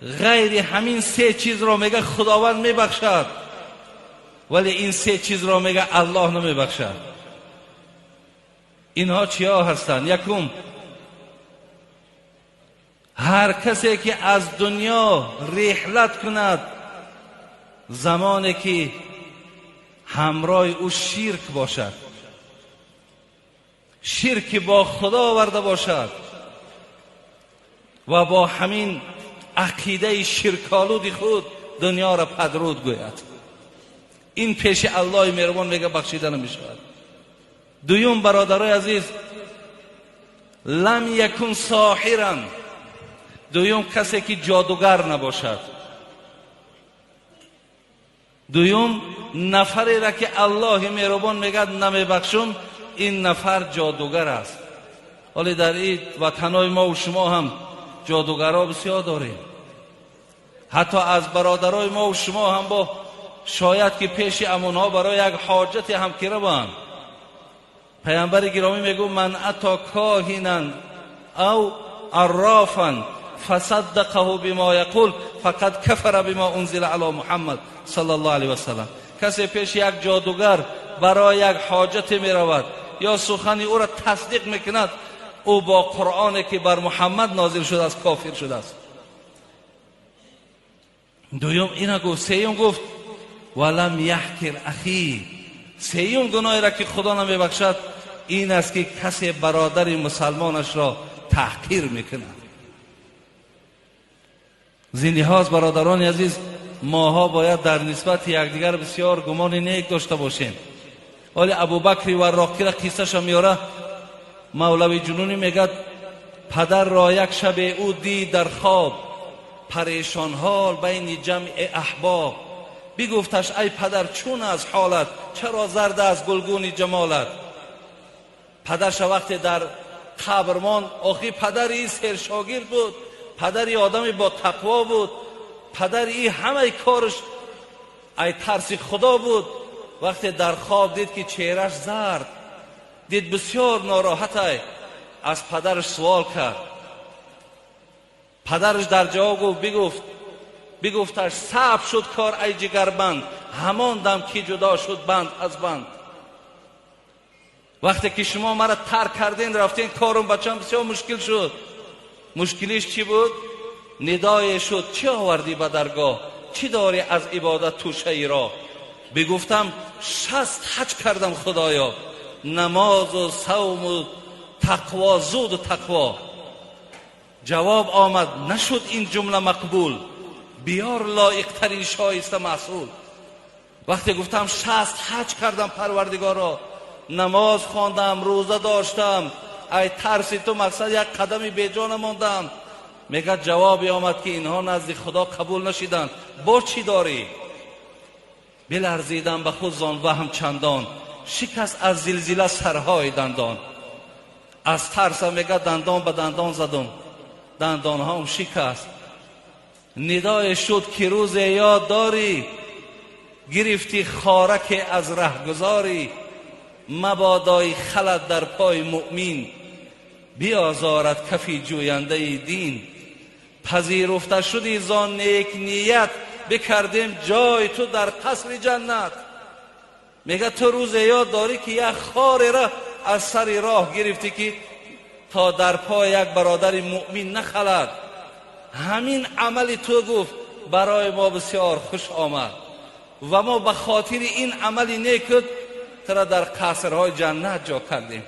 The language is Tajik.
Ғайри ҳамин се чизро мега Худованд мебахшад, вале ин се чизро мега Аллоҳ намебахшад. Инҳо чиҳо ҳастанд? Якум, ҳар касе ки аз дунё реҳлат кунад, замоне ки ҳамроҳи ӯ ширк бошад, ширки бо Худо оварда бошад ва бо ҳамин ақидаи ширколуди худ дунёро падруд гӯяд, ин пеши Аллоҳи меҳрубон мега бахшида намешавад. Дуюм, бародарои азиз, лам якун соҳиран, дуюм касе ки ҷодугар набошад. Дуюм нафареро ки Аллоҳи меҳрубон мегӯяд намебахшум, ин нафар ҷодугар аст. Ҳоле дар ин ватанҳои мо шумо ҳам ҷодугарҳо бисёр дорем. Ҳатто аз бародарои мо шумо ҳам бо шояд ки пеши амонҳо барои як ҳоҷате ҳам ки раванд. Паямбари гиромӣ мегӯ: ман ато коҳинан ав аррофан фасаддақаҳу бима яқул фақад кафара бима унзила ало Муҳаммад саллаллоҳу алайҳи васаллам. Касе пеши як ҷодугар барои як ҳоҷате меравад ё сухани ӯро тасдиқ мекунад, ӯ бо Қуръоне ки бар Муҳаммад нозил шудааст кофир шудааст. Дуюм ина гуфт. Сеюм гуфт: валам яҳкир ахи. Сеюм гуноҳеро ки Худо намебахшад ин аст ки касе бародари мусалмонашро таҳқир мекунад. Зин лиҳоз, бародарони азиз, моҳо бояд дар нисбати якдигар бисёр гумони нек дошта бошем. Ҳоли Абубакри Варроқира қиссаша меёра Мавлави Ҷунунӣ, мегӯяд: падарро як шабе ӯ дид дар хоб, парешонҳол байни ҷамъи аҳбоб. Бигуфташ: ай падар, чун аз ҳолат, чаро зард аст гулгуни ҷамолат? Падарша вақте дар қабр монд, охи падари сершогирд буд, падари одами бо тақво буд, падари и ҳамаи корш ай тарси Худо буд. Вақте дар хоб дид ки чеҳраш зард, дид бисёр нороҳатай, аз падараш суол кард. Падараш дар ҷавоб гуфт, бигуфташ: саб шуд кор, ай ҷигарбанд, ҳамон дам ки ҷудо шуд банд аз банд. Вақте ки шумо мара тарк карден, рафтен, корум, бачам, бисёр мушкил шуд. Мушкилиш чӣ буд? Нидое шуд: чӣ овардӣ ба даргоҳ, чӣ дорӣ аз ибодат тӯшаи роҳ? Бигуфтам: 60 ҳаҷ кардам, Худоё, намозу савму тақво, зуду тақво. Ҷавоб омад: нашуд ин ҷумла мақбул, биёр лоиқтарин шоиста маҳсул. Вақте гуфтам 60 ҳаҷ кардам, Парвардигоро, намоз хондам, рӯза доштам, ай тарси ту мақсад як қадами беҷо намондам, мегӯяд, ҷавобе омад ки инҳо назди Худо қабул нашиданд, бо чӣ дорӣ? Биларзидам ба худ зон ваҳм чандон, шикаст аз зилзила сарҳои дандон. Аз тарса, мегӯяд, дандон ба дандон задум, дандонҳом шикаст. Нидое шуд ки рӯзе ёд дорӣ, гирифтӣ хораке аз раҳгузорӣ, мабодои халат дар пои муъмин, биозорад кафи ҷӯяндаи дин. Пазируфта шуди зон нек ният, бикардем ҷой ту дар қасри ҷаннат. Мегӯяд, ту рӯзе ёд дорӣ ки як хореро аз сари роҳ гирифтӣ ки то дар пои як бародари муъмин нахалад. Ҳамин амали ту, гуфт, барои мо бисёр хуш омад ва мо ба хотири ин амали некут тура дар қасрҳои ҷаннат ҷо кардем.